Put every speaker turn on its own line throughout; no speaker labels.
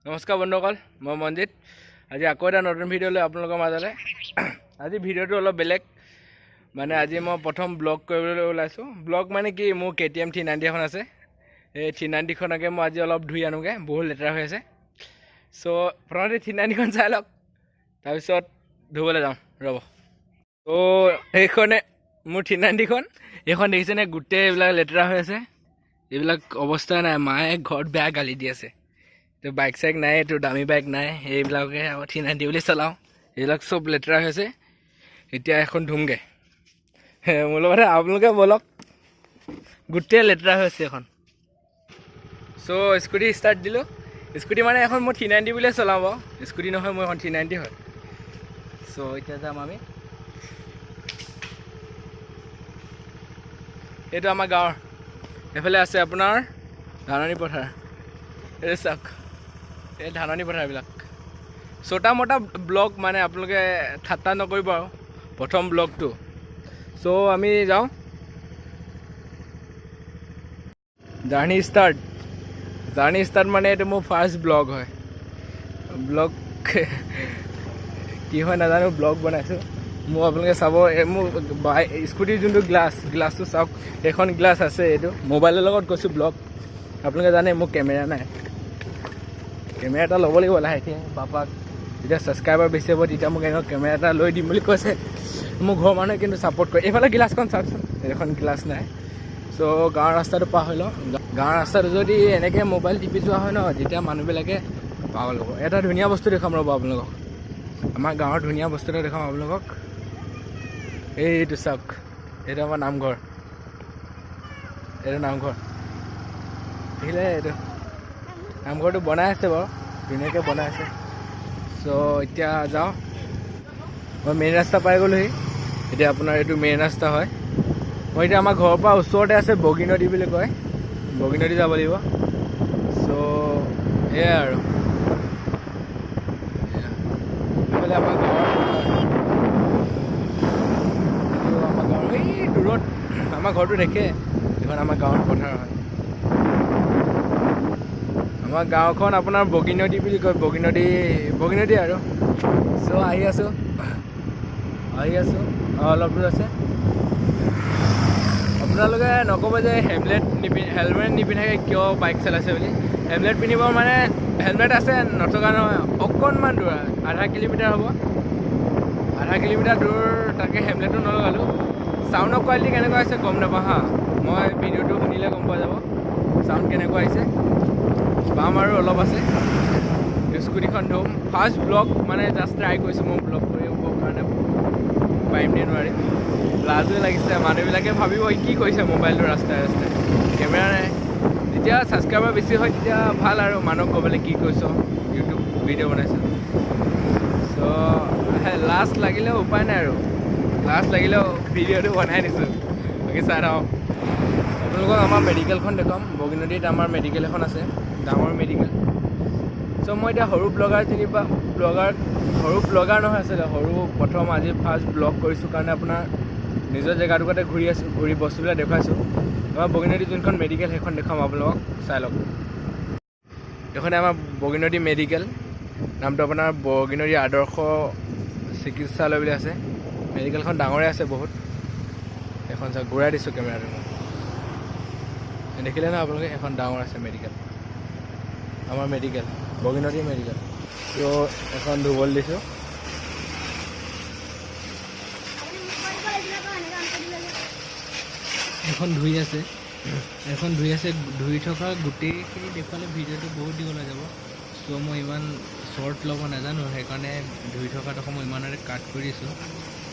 নমস্কাৰ বন্ধুসকল, মই মনজিত। আজি আকৌ এটা নতুন ভিডিঅ' লৈ আপোনালোকৰ মাজলৈ। আজি ভিডিঅ'টো অলপ বেলেগ, মানে আজি মই প্ৰথম ব্লগ কৰিবলৈ ওলাইছোঁ। ব্লগ মানে কি, মোৰ কেটিএম 390 এখন আছে। এই 390খনকে মই আজি অলপ ধুই আনোগৈ, বহুত লেতেৰা হৈ আছে। চ' প্ৰথমতে 390খন চাই লওক, তাৰপিছত ধুবলৈ যাওঁ, ৰ'ব। ত' সেইখনে মোৰ 390খন। এইখন দেখিছেনে, গোটেই এইবিলাক লেতেৰা হৈ আছে, এইবিলাক অৱস্থা নাই। মায়ে ঘৰত বেয়া গালি দি আছে। তো বাইক চাইক নাই, এইটো দামী বাইক নাই, এইবিলাকে আকৌ 390 বুলি চলাওঁ। এইবিলাক চব লেতেৰা হৈ আছে। এতিয়া এখন ধুমগৈ মোৰ লগতে, আপোনালোকে ব'লক। গোটেই লেতেৰা হৈ আছে এখন। চ' স্কুটি ষ্টাৰ্ট দিলোঁ। স্কুটি মানে এখন মই 390 বুলিয়ে চলাওঁ বাৰু, স্কুটি নহয়, মোৰ এখন 390 হয়। চ' এতিয়া যাম আমি। এইটো আমাৰ গাঁৱৰ এইফালে আছে আপোনাৰ ধাননি পথাৰ। এই চাওক, এই ধাননি পথাৰবিলাক। ছোটা মোটা ব্লগ, মানে আপোনালোকে ঠাট্টা নকৰিব আৰু, প্ৰথম ব্লগটো। চ' আমি যাওঁ, জাৰ্ণি ষ্টাৰ্ট। জাৰ্ণি ষ্টাৰ্ট মানে এইটো মোৰ ফাৰ্ষ্ট ব্লগ হয়। ব্লগ কি হয় নাজানো, ব্লগ বনাইছোঁ মোৰ। আপোনালোকে চাব, এই মোৰ বাই স্কুটিৰ যোনটো গ্লাছ, গ্লাছটো চাওক, সেইখন গ্লাছ আছে। এইটো মোবাইলৰ লগত কৈছোঁ ব্লগ। আপোনালোকে জানে মোৰ কেমেৰা নাই, কেমেৰা এটা ল'ব লাগিব লাহেকৈ। পাপাক যেতিয়া ছাবস্ক্ৰাইবাৰ বেছি হ'ব, তেতিয়া মোক এনেকুৱা কেমেৰা এটা লৈ দিম বুলি কৈছে। মোৰ ঘৰৰ মানুহে কিন্তু ছাপৰ্ট কৰে। এইফালে গিলাচখন চাওকচোন, এইখন গ্লাছ নাই। চ' গাঁৱৰ ৰাস্তাটো পাৰ হৈ লওঁ। গাঁৱৰ ৰাস্তাটো যদি এনেকৈ মোবাইল টিপি যোৱা হয় ন, তেতিয়া মানুহবিলাকে পাগল হ'ব। এটা ধুনীয়া বস্তু দেখুৱাম, ৰ'ব আপোনালোকক। আমাৰ গাঁৱৰ ধুনীয়া বস্তু এটা দেখুৱাম আপোনালোকক। এইটো চাওক, এইটো আমাৰ নামঘৰ। এইটো নামঘৰ দেখিলে, এইটো নামঘৰটো বনাই আছে বাৰু, ধুনীয়াকৈ বনাই আছে। চ' এতিয়া যাওঁ। মই মেইন ৰাস্তা পাই গ'লোহি। এতিয়া আপোনাৰ এইটো মেইন ৰাস্তা হয়। মই এতিয়া আমাৰ ঘৰৰ পৰা ওচৰতে আছে, বগী নদী বুলি কয়, বগী নদী যাব লাগিব। চ' সেয়াই আৰু। এয়া। এইফালে আমাৰ গাঁৱৰ পথাৰ। এইটো আমাৰ গাঁৱৰ, এই দূৰত আমাৰ ঘৰটো দেখে। এইখন আমাৰ গাঁৱৰ পথাৰ হয়। আমাৰ গাঁওখন আপোনাৰ বগী নদী বুলি কয়, বগী নদী, বগী নদী আৰু। চ' আহি আছোঁ, আহি আছোঁ, অলপ দূৰ আছে। আপোনালোকে নক'ব যে হেলমেট নিপিন্ধাকৈ কিয় বাইক চলাইছে বুলি। হেলমেট পিন্ধিব মানে হেলমেট আছে, নথকা নহয়। অকণমান দূৰ, আধা কিলোমিটাৰ হ'ব, আধা কিলোমিটাৰ দূৰ, তাকে হেলমেটো নলগালোঁ। চাউণ্ডৰ কোৱালিটি কেনেকুৱা হৈছে গম নাপাওঁ হা, মই ভিডিঅ'টো শুনিলে গম পোৱা যাব চাউণ্ড কেনেকুৱা আহিছে। পাম আৰু অলপ আছে। স্কুটিখন ধুম। ফাৰ্ষ্ট ব্লগ, মানে জাষ্ট ট্ৰাই কৰিছোঁ মই ব্লগ কৰিবৰ কাৰণে, পাৰিম নে নোৱাৰিম। লাজো লাগিছে, মানুহবিলাকে ভাবিব ই কি কৰিছে মোবাইলটো ৰাস্তাই ৰাস্তাই, কেমেৰা নাই। যেতিয়া ছাবস্ক্ৰাইবাৰ বেছি হয়, তেতিয়া ভাল আৰু মানুহক ক'বলৈ, কি কৈছ, ইউটিউব ভিডিঅ' বনাইছোঁ। চ' লাজ লাগিলেও উপায় নাই আৰু, লাজ লাগিলেও ভিডিঅ'টো বনাই দিছোঁ। বাকী চাই থাকক। আপোনালোকক আমাৰ মেডিকেলখন দেখুৱাম। বগীনদীত আমাৰ মেডিকেল এখন আছে, ডাঙৰ মেডিকেল। চ' মই এতিয়া সৰু ব্লগাৰ যেনিবা, ব্লগাৰ, সৰু ব্লগাৰ নহয় আচলতে, সৰু প্ৰথম আজি ফাৰ্ষ্ট ব্লগ কৰিছোঁ কাৰণে আপোনাৰ নিজৰ জেগাটুকুৰাতে ঘূৰি আছোঁ, ঘূৰি বস্তুবিলাক দেখুৱাইছোঁ। আমাৰ বগীনদী যোনখন মেডিকেল, সেইখন দেখুৱাম আপোনালোকক, চাই লওক। এইখনে আমাৰ বগীনদী মেডিকেল। নামটো আপোনাৰ বগীনদী আদৰ্শ চিকিৎসালয় বুলি আছে। মেডিকেলখন ডাঙৰে আছে বহুত। এখন চাওক, ঘূৰাই দিছোঁ কেমেৰাটো মই। দেখিলে ন আপোনালোকে, এখন ডাঙৰ আছে মেডিকেল, আমাৰ মেডিকেল, বগীনদী মেডিকেল। ত' এখন ধুবলৈ দিছোঁ।
আপুনি মোক কৈ দিব লাগিছিলে আকৌ, এনেকৈ আন কৰি দিলে যে।
এখন ধুই আছে, এখন ধুই আছে। ধুই থকা গোটেইখিনি দেখুৱালে ভিডিঅ'টো বহুত দীঘল হৈ যাব। চ' মই ইমান শ্বৰ্ট ল'ব নাজানো, সেইকাৰণে ধুই থকাডোখৰ মই ইমানতে কাট কৰি দিছোঁ।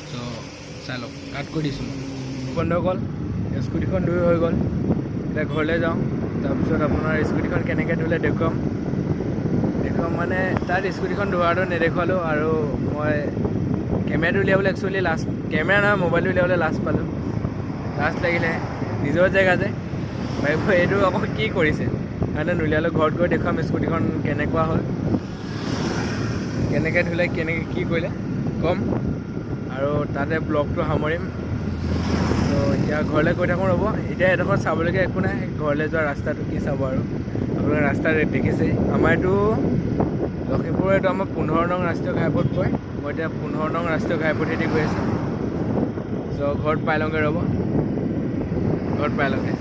চ' চাই লওক, কাট কৰি দিছোঁ মই। বন্ধুসকল, স্কুটিখন ধুই হৈ গ'ল। এতিয়া ঘৰলৈ যাওঁ, তাৰপিছত আপোনাৰ স্কুটিখন কেনেকৈ ধুলে দেখুৱাম। দেখুৱাম মানে তাত স্কুটিখন ধোৱাটো নেদেখুৱালোঁ আৰু মই কেমেৰাটো উলিয়াবলৈ একচুৱেলি লাজ, কেমেৰা নহয়, মোবাইলটো উলিয়াবলৈ লাজ পালোঁ। লাজ লাগিলে, নিজৰ জেগা যে, ভাবিব এইটো আকৌ কি কৰিছে, সেইকাৰণে নুলিয়ালোঁ। ঘৰত গৈ দেখুৱাম স্কুটিখন কেনেকুৱা হ'ল, কেনেকৈ ধুলে, কেনেকৈ কি কৰিলে ক'ম আৰু তাতে ব্লগটো সামৰিম। ত' এতিয়া ঘৰলৈ গৈ থাকোঁ, ৰ'ব। এতিয়া এডোখৰ চাবলগীয়া একো নাই, ঘৰলৈ যোৱা ৰাস্তাটো কি চাব আৰু। আপোনালোকে ৰাস্তা দেখিছে। আমাৰ এইটো লখিমপুৰৰ এইটো আমাৰ 15 নং ৰাষ্ট্ৰীয় ঘাইপথ কয়। মই এতিয়া 15 নং ৰাষ্ট্ৰীয় ঘাইপথেদি গৈ আছোঁ। চ' ঘৰত পাই লওঁগৈ, ৰ'ব, ঘৰত পাই লওঁগৈ।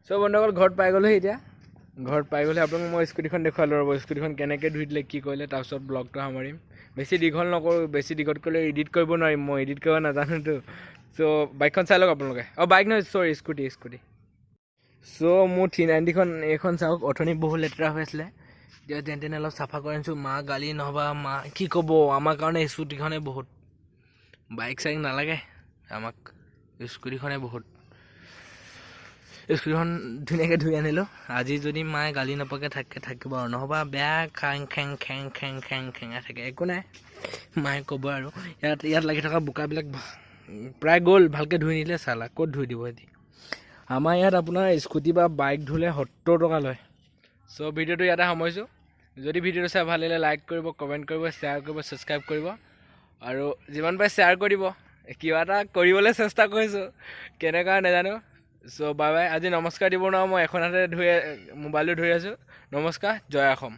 চ' বন্ধুসকল, ঘৰত পাই গ'লোহি। এতিয়া ঘৰত পাই গ'লে আপোনালোক মই স্কুটিখন দেখুৱালোঁ। ৰ'ব, স্কুটিখন কেনেকৈ ধুই দিলে, কি কৰিলে, তাৰপিছত ব্লগটো সামৰিম। বেছি দীঘল নকৰোঁ। বেছি দীঘল কৰিলে এডিট কৰিব নোৱাৰিম, মই এডিট কৰিব নাজানোতো। চ' বাইকখন চাই লওক আপোনালোকে। অঁ, বাইক নহয়, চৰি, স্কুটি, স্কুটি। চ' মোৰ 390খন এইখন চাওক। অথনি বহুত লেতেৰা হৈ আছিলে, এতিয়া যেন তেনে অলপ চাফা কৰি আনিছোঁ। মা গালি নহ'বা, মা কি ক'ব? আমাৰ কাৰণে স্কুটিখনে বহুত, বাইক চাইক নালাগে আমাক, স্কুটিখনে বহুত। স্কুটিখন ধুনীয়াকৈ ধুই আনিলোঁ। আজি যদি মায়ে গালি নপকে থাকে থাকিব আৰু, নহ'বা বেয়া খাং খেং খেং খেং খেং খেঙাই থাকে। একো নাই, মায়ে ক'ব আৰু। ইয়াত লাগি থকা বোকাবিলাক প্ৰায় গ'ল। ভালকৈ ধুই নিদিলে চালা, ক'ত ধুই দিব সিহঁতি? আমাৰ ইয়াত আপোনাৰ স্কুটি বা বাইক ধুলে 70 টকা লয়। চ' ভিডিঅ'টো ইয়াতে সামৰিছোঁ। যদি ভিডিঅ'টো চাই ভাল লাগিলে লাইক কৰিব, কমেণ্ট কৰিব, শ্বেয়াৰ কৰিব, ছাবস্ক্ৰাইব কৰিব আৰু যিমান পাৰে শ্বেয়াৰ কৰি দিব। কিবা এটা কৰিবলৈ চেষ্টা কৰিছোঁ, কেনেকুৱা নাজানো। চ' বাই বাই। আজি নমস্কাৰ দিব নোৱাৰোঁ, মই এখন হাতে ধৰি মোবাইলটো ধৰি আছোঁ। নমস্কাৰ, জয় অসম।